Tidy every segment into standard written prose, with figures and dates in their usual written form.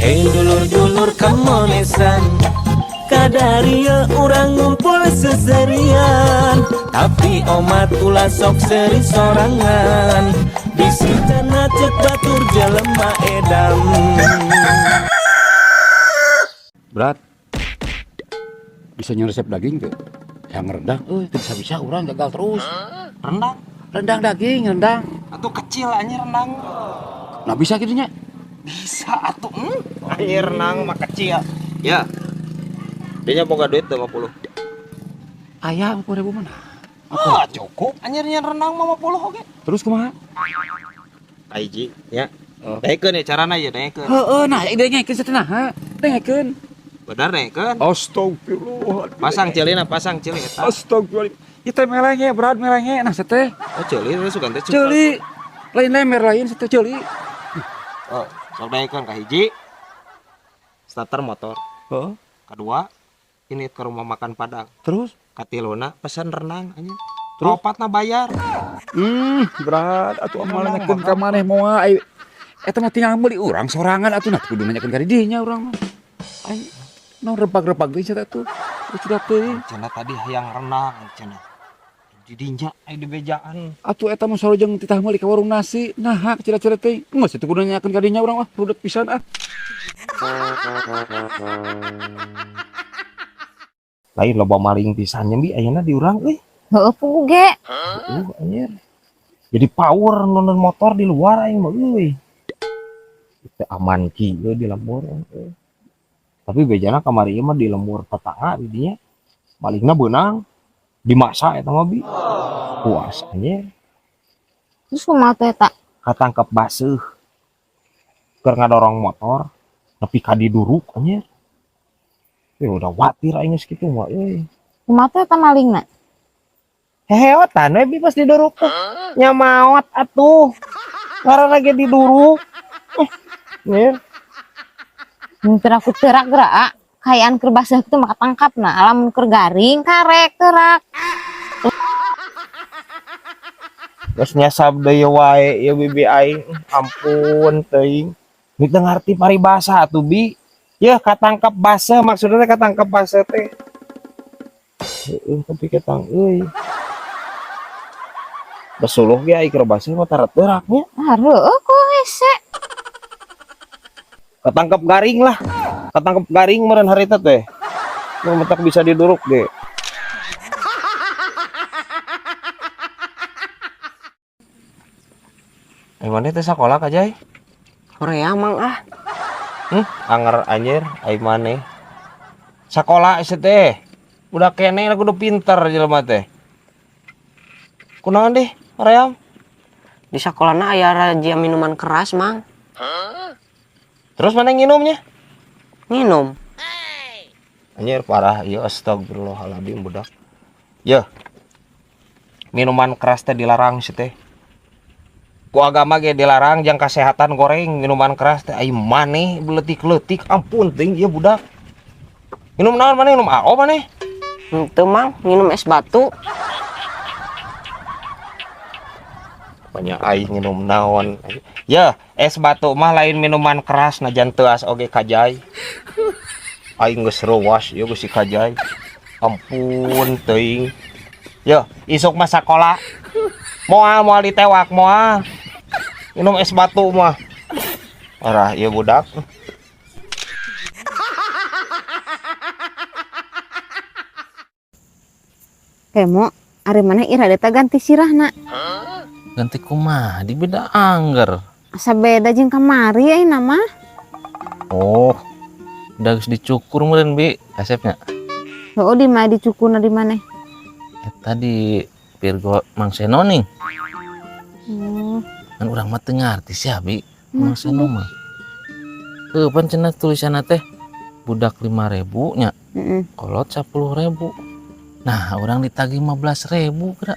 Dulur-dulur kamonesan, kadaria urang ngumpul seserian. Tapi omat ulah sok seri sorangan, bisi cenah cek batur jelema edan. Berat. Bisa nyeresep daging tuh. Yang rendang, bisa-bisa orang gagal terus. Rendang? Rendang daging, rendang. Atau kecil anjir rendang. Nah bisa gitu nya. Bisa atuh. Anjir rendang mah kecil. Ya. Dia boga duit 50. Aya 40 ribu mana? Ah, cukup. Anjir nyen rendang mah 50 oge. Terus kumaha? Kahiji ya. Oh. Daekeun ya carana ya daekeun. Heeh, nah dengekeun sateuh ha. Dengekeun. Bener daekeun. Astagfirullah. Pasang ceulina, pasang ceuli eta. Astagfirullah. Ieu teh melenge, berat melenge nah teh. Oh, ceuli terus sugan teh. Ceuli. Lain lemer lain teh ceuli. Oh, sok daekeun kahiji. Starter motor. Heeh. Kedua, ini ke rumah makan Padang. Terus? Katiluna pesan renang anjir. Terus? Opatna bayar. Berat atuh amal nanyakeun ka maneh moal ai eta mah tinggal meuli urang sorangan atuh nah kudu nanyakeun ka didinya urang mah. Ai naon repag-repag deui cenah tuh. Geus sudah teuing. Cenah tadi hayang renang cenah. Didinya ai di bejaan. Atuh eta mah sarojeng titah meuli ka warung nasi. Nah, cira-cira teuing. Geus atuh kudu nanyakeun ka dinya urang ah, rudet pisan ah. Lain loba maling pisan nya bi ayeuna di urang euy. Heeh pugu ge. Heeh anjir. Jadi power nonton motor di luar aing mah euy. Teu aman kieu di lembur euy. Tapi bejana kamari ieu mah di lembur tetangga di dinya. Malingna beunang. Dimasa eta mah bi. Puas anjir. Terus kumaha teh eta? Katangkep baseuh. Keur ngadorong motor nepi ka diduruk anjir. Ya udah watir aing geus kitu mah euy. Kumaha teh eta malingna? Heheotan we bi pas diduruk teh. Nya maot atuh. Ngaranna ge diduruk. Anjir. Mun aku terak gerak, kayaan keur baseuh kitu mah katangkap na, lamun keur garing karek terak. Geus nyasab deui wae ieu bibi aing. Ampun teuing. Teu ngarti paribasa atuh bi. Yeuh katangkep baseuh maksudna teh katangkep baseuh teh. Heeh tapi ketang euy. Besuluh ge ai keur baseuh mah tara teurak nya. Ah heueuh kok hese. Ketangkep garing lah. Ketangkep garing meureun harita teh. Nu mentak bisa diduruk ge. Ai maneh teh sakola ka Jai? Korea mang ah. Anger anjir ai maneh. Sakola ese teh. Budak keneh kudu pinter jelema teh. Kunaon deh Korea? Di sakolana aya razia minuman keras mang. Terus mana nginumnya? Nginum. Anjir parah ieu astagfirullahaladzim budak. Yeuh. Minuman keras teh dilarang sih teh. Ku agama ge dilarang jang kesehatan goreng minuman keras teh ai maneh beletik-letik ampun teuing ieu budak. Minum naon maneh minum AO maneh? Henteu mang, minum es batu. Banyak aing minum naon. Ya, es batu mah lain minuman keras najan teuas oge kajai. Aing geus reuwas ieu geus si kajai. Ampun teuing. Ya, isuk mah sakola. Moal moal ditewak moal. Minum es batu mah. Arah ieu budak. Kemo, ari maneh ira teh ganti sirahna. Ganti kumaha di beda angger. Asa beda jeung kamari ayeuna mah. Oh, udah geus dicukur meureun bi kasepnya. Heueuh di mana dicukurna di maneh? Eta di Virgo Mang Seno nih. Oh. Kan urang mah teu ngarti sia bi. Mang Seno mah. Heuh pan cenah tulisanna teh budak 5.000 nya. Heeh. Kolot 10.000. Nah, urang ditagih 15.000 geura.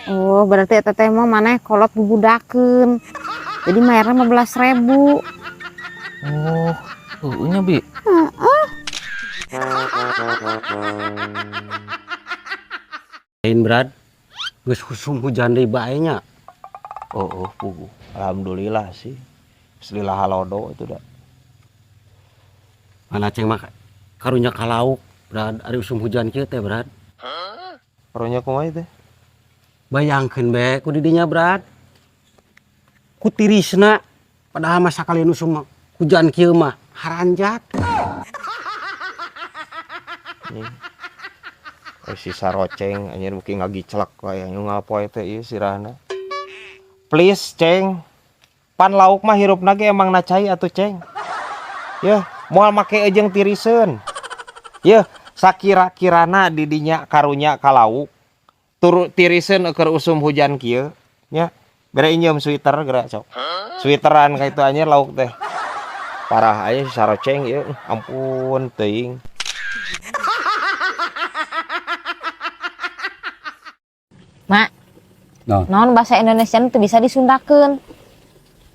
Oh, berarti eta teh mah maneh kolot bubudakeun. Jadi mayarna 15.000. Oh, heueuh nya bi. Heeh. Lain berat. Geus husum hujan deui bae nya. Oh, oh, puguh. Alhamdulillah sih. Geus lila halodo itu dah. Mana ceng mah karunya ka lauk, Brad, ari usum hujan kieu teh, Brad. Karunya kumaha teh? Bayangkeun be ku didinya, Brad. Ku tirisna padahal mah sakalian usum hujan kieu mah haranjat. Si saroceng anjir beuki ngagicelak wae anu ngalapoe teh ieu sirahna. Please ceng. Pan lauk mah hirupna ge emang na cai atuh ceng. Yeuh, moal make jeung tiriseun. Yeuh, sakira-kirana didinya karunya ka lauk. Turu tiriseun keur usum hujan kieu nya. Bere injem sweater geura sok. Sweateran ka itu anjir lauk teh. Parah aya si saroceng ieu, ampun teuing. Mak. Naon? Naon bahasa Indonesia nu teu bisa disundakeun.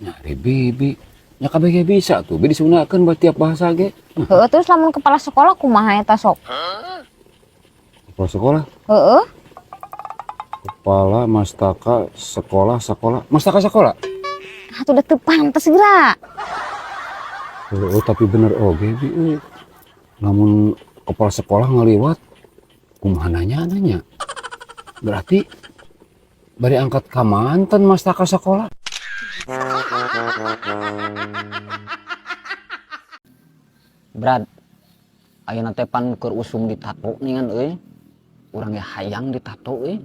Nya ari bibi. Nya kabeh ge bisa tuh, bi disundakeun buat tiap bahasa ge. Heeh, terus lamun kepala sekolah kumaha eta sok? Kepala sekolah? Heeh. Kepala mastaka sekolah sekolah. Mastaka sekolah? Atuh udah teu pantes geura. Heeh, tapi bener oge bi euy. Lamun kepala sekolah ngaliwat kumaha nanya nanya. Berarti bari angkat ka mantan mastaka sekolah. Brad, ayeuna teh pan keur usum ditato ningan euy. Urang ge hayang ditato euy.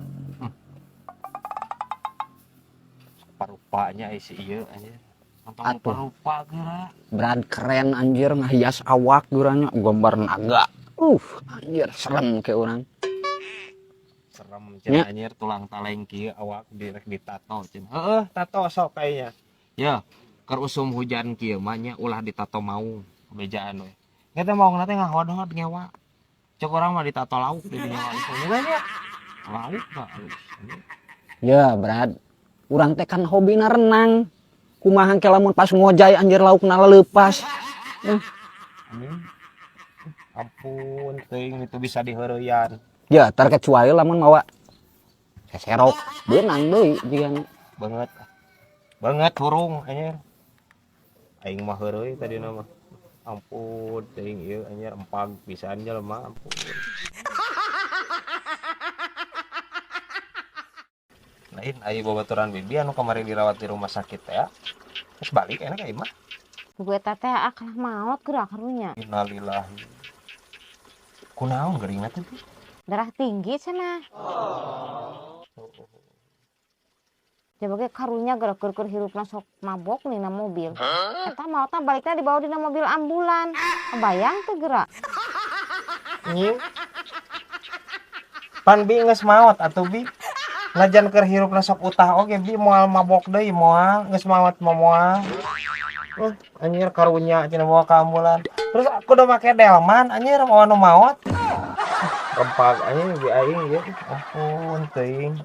Parupanya si ieu anjir. Atuh. Parupa geura. Brad keren anjir ngahias awak geuranya gambar naga. Anjir serem ke urang. Serem cenah anjir tulang taleng kieu awak direk ditato cenah. Heeh, tato sok kayaknya. Ya, keur usum hujan kieu mah nya ulah ditato maung bejaan we. Kita maungna teh ngahodhod ngewa. Cek urang mah ditato lauk di dinya mah. Nya lauk mah alus. Ya, Brad. Urang teh kan hobina renang. Kumaha ke lamun pas ngojay anjir laukna leupas. Amin. Ampun teuing itu bisa diheureyan. Ya, terkecuali lamun mawa seserok beunang deui jigana. Banget. Banget hurung anjir. Aing mah heureuy tadina mah. Ampun teuing ieu anjir empag pisan jelema ampun. Lain aya babaturan bibi anu kamari dirawat di rumah sakit teh. Terus balik enak ka imah. Gue teh akalah maot geura karunya. Innalillahi. Kunaon geuringna teh? Darah tinggi cenah. Coba ge karunya geura keur-keur hirupna sok mabok nina mobil. Eta maotna balikna dibawa dina mobil ambulan. Kebayang teu geura? Nyiu. Pan bi geus maot atuh bi. Najan keur hirupna sok utah oge bi moal mabok deui moal geus maot mah moal. Anjir karunya cenah bawa ka ambulan. Terus aku udah make delman anjir mawa nu maot. Rempag anjir bi aing ieu. Ampun teuing.